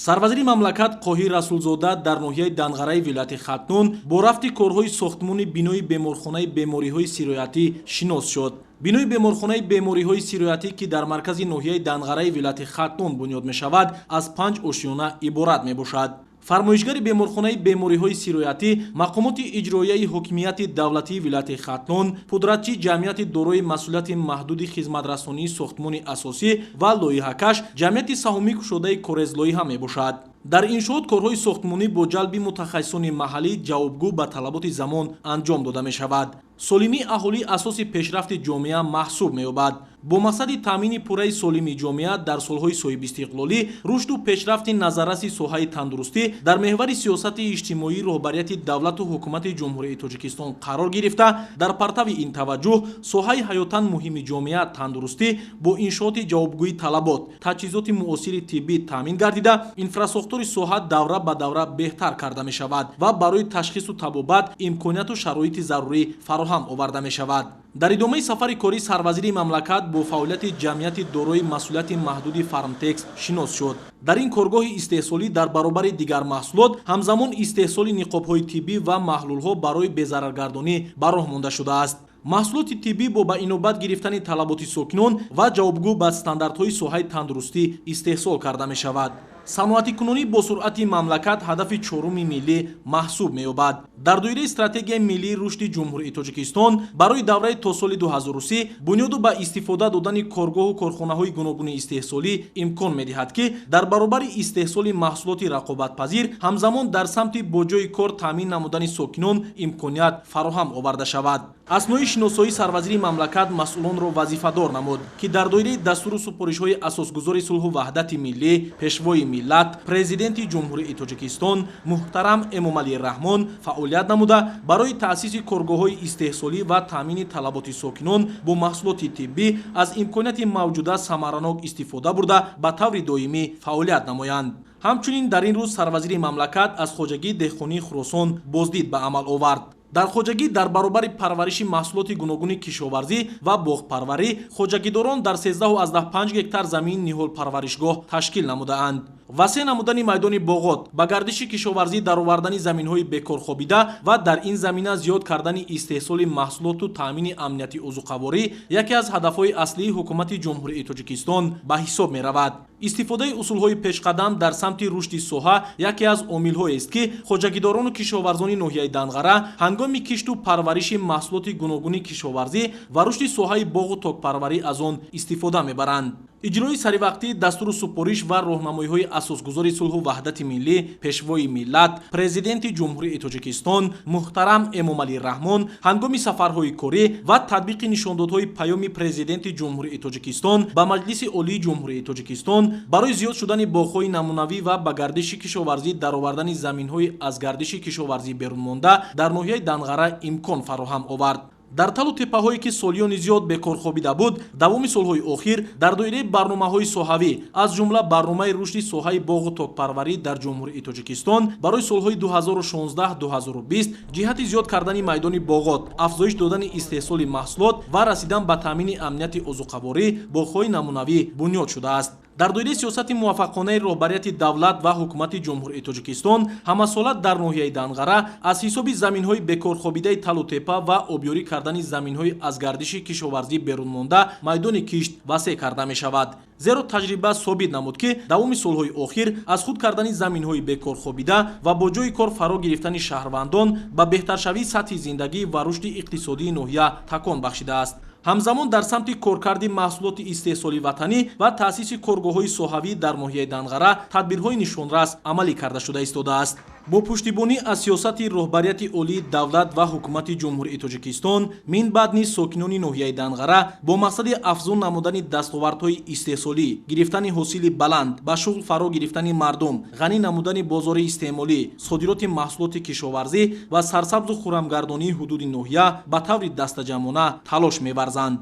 Сарвазири мамлакат Қоҳир Расулзода дар ноҳияи Данғараи вилояти Хатлон бо рафти корҳои сохтмони бинои беморхонаи бемориҳои сироятӣ шинос шуд. Бинои беморхонаи бемориҳои сироятӣ, ки дар маркази ноҳияи Данғараи вилояти Хатлон бунёд мешавад, аз 5 ошёна иборат мебошад. Фармоишгари беморхонаи бемориҳои сироятӣ мақомоти иҷроияи ҳокимияти давлатии вилояти Хатлон, пудратчи ҷамъияти дорои масъулияти маҳдуди хизматрасонии сохтмони асосӣ ва лоиҳакаш ҷамъияти саҳомӣ кушодаи Корезлоиҳа мебошад. Дар иншоот корҳои сохтмонӣ бо ҷалби мутахассисони маҳаллӣ ҷавобгӯ ба талаботи замон анҷом дода мешавад. Солимии аҳолӣ асоси пешрафти ҷомеа маҳсуб меёбад. Бо мақсади таъмини пурраи солимии ҷомеа дар солҳои соҳибистиқлолӣ, рушду пешрафти назарраси соҳаи тандурустӣ дар меҳвари сиёсати иҷтимоии роҳбарияти давлату ҳукумати Ҷумҳурии Тоҷикистон қарор гирифта, дар партави ин таваҷҷӯҳ соҳаи ҳаётан муҳими ҷомеа тандурустӣ бо иншооти ҷавобгӯи талабот, таҷҳизоти муосири тиббӣ таъмин гардида, инфрасохтори соҳа давра ба давра беҳтар карда мешавад ва барои ташхису табобат имконияту шароити зарурӣ фароҳам оварда мешавад. Дар идомаи сафари корӣ сарвазири мамлакат бо фаъолияти ҷамъияти дорои масъулияти маҳдуди Фармтекс шинос шуд. Дар ин коргоҳи истеҳсолӣ дар баробари дигар маҳсулот ҳамзамон истеҳсоли ниқобҳои тиббӣ ва маҳлулҳо барои безараргардонӣ ба роҳ монда шудааст. Маҳсулоти тиббӣ бо ба инобат гирифтани талаботи сокинон ва ҷавобгӯ ба стандартҳои соҳаи тандурустӣ истеҳсол карда мешавад. Саноатикунонӣ бо суръати мамлакат ҳадафи чоруми миллӣ маҳсуб меёбад. Дар доираи стратегияи миллии рушди Ҷумҳурии Тоҷикистон барои давраи то соли 2030 бунёду ба истифода додани коргоҳу корхонаҳои гуногуни истеҳсолӣ имкон медиҳад, ки дар баробари истеҳсоли маҳсулоти рақобатпазир ҳамзамон дар самти бо ҷойи кор таъмин намудани сокинон имконият фароҳам оварда шавад. Аснои шиносоии сарвазири мамлакат масъулонро вазифадор намуд, ки дар доираи дастуру супоришҳои асосгузори сулҳу ваҳдати миллӣ, пешвои миллат, Президенти Ҷумҳурии Тоҷикистон муҳтарам Эмомалӣ Раҳмон фаъолият намуда, барои таъсиси коргоҳҳои истеҳсолӣ ва таъмини талаботи сокинон бо маҳсулоти тиббӣ аз имконияти мавҷуда самаранок истифода бурда, ба таври доимӣ фаъолият намоянд. Ҳамчунин дар ин рӯз сарвазири мамлакат аз хоҷагии деҳқонии Хуросон боздид ба амал овард. Дар хоҷагӣ дар баробари парвариши маҳсулоти гуногуни кишоварзӣ ва боғпарварӣ хоҷагидорон дар 13,5 гектар замин ниҳолпарваришгоҳ ташкил намудаанд. Васеъ намудани майдони боғот, ба гардиши кишоварзӣ даровардани заминҳои бекорхобида ва дар ин замина зиёд кардани истеҳсоли маҳсулоту таъмини амнияти озуқаворӣ яке аз ҳадафҳои аслии ҳукумати Ҷумҳурии Тоҷикистон ба ҳисоб меравад. Истифодаи усулҳои пешқадам дар самти рушди соҳа яке аз омилҳоест, ки хоҷагидорону кишоварзони ноҳияи Данғара ҳангоми кишту парвариши маҳсулоти гуногуни кишоварзӣ ва рушди соҳаи боғу токпарварӣ аз он истифода мебаранд. Иҷрои саривақтии дастуру супориш ва роҳнамоиҳои асосгузори сулҳу ваҳдати миллӣ, пешвои миллат, Президенти Ҷумҳурии Тоҷикистон муҳтарам Эмомалӣ Раҳмон ҳангоми сафарҳои корӣ ва татбиқи нишондодҳои Паёми Президенти Ҷумҳурии Тоҷикистон ба Маҷлиси Олии Ҷумҳурии Тоҷикистон барои зиёд шудани боғҳои намунавӣ ва ба гардиши кишоварзӣ даровардани заминҳои аз гардиши кишоварзӣ берун монда дар ноҳияи Данғара имкон фароҳам овард. Дар талу теппаҳое, ки солиёни зиёд бекор хобида буд, давоми солҳои охир дар доираи барномаҳои соҳавӣ, аз ҷумла барномаи рушди соҳаи боғу токпарварӣ дар Ҷумҳурии Тоҷикистон барои солҳои 2016-2020 ҷиҳати зиёд кардани майдони боғот, афзоиш додани истеҳсоли маҳсулот ва расидан ба таъмини амнияти озуқаворӣ боғҳои намунавӣ бунёд шудааст. Дар доираи сиёсати муваффақонаи роҳбарияти давлат ва ҳукумати Ҷумҳурии Тоҷикистон ҳамасола дар ноҳияи Данғара аз ҳисоби заминҳои бекорхобидаи талу теппа ва обёрӣ кардани заминҳои аз гардиши кишоварзӣ берун монда майдони кишт васеъ карда мешавад. Зеро таҷриба собит намуд, ки давоми солҳои охир аз худ кардани заминҳои бекорхобида ва бо ҷойи кор фаро гирифтани шаҳрвандон ба беҳтаршавии сатҳи зиндагӣ ва рушди иқтисодии ноҳия такон бахшидааст. Ҳамзамон дар самти коркарди маҳсулоти истеҳсоли ватанӣ ва таъсиси коргоҳҳои соҳавӣ дар ноҳияи Данғара тадбирҳои нишонрас амалӣ карда шуда истодааст. Бо пуштибонӣ аз сиёсати роҳбарияти олии давлат ва ҳукумати Ҷумҳурии Тоҷикистон мин баъд низ сокинони ноҳияи Данғара бо мақсади афзун намудани дастовардҳои истеҳсолӣ, гирифтани ҳосили баланд, ба шуғл фаро гирифтани мардум, ғанӣ намудани бозори истеъмолӣ, содироти маҳсулоти кишоварзӣ ва сарсабзу хуррамгардонии ҳудуди ноҳия ба таври дастаҷамъона талош меварзанд.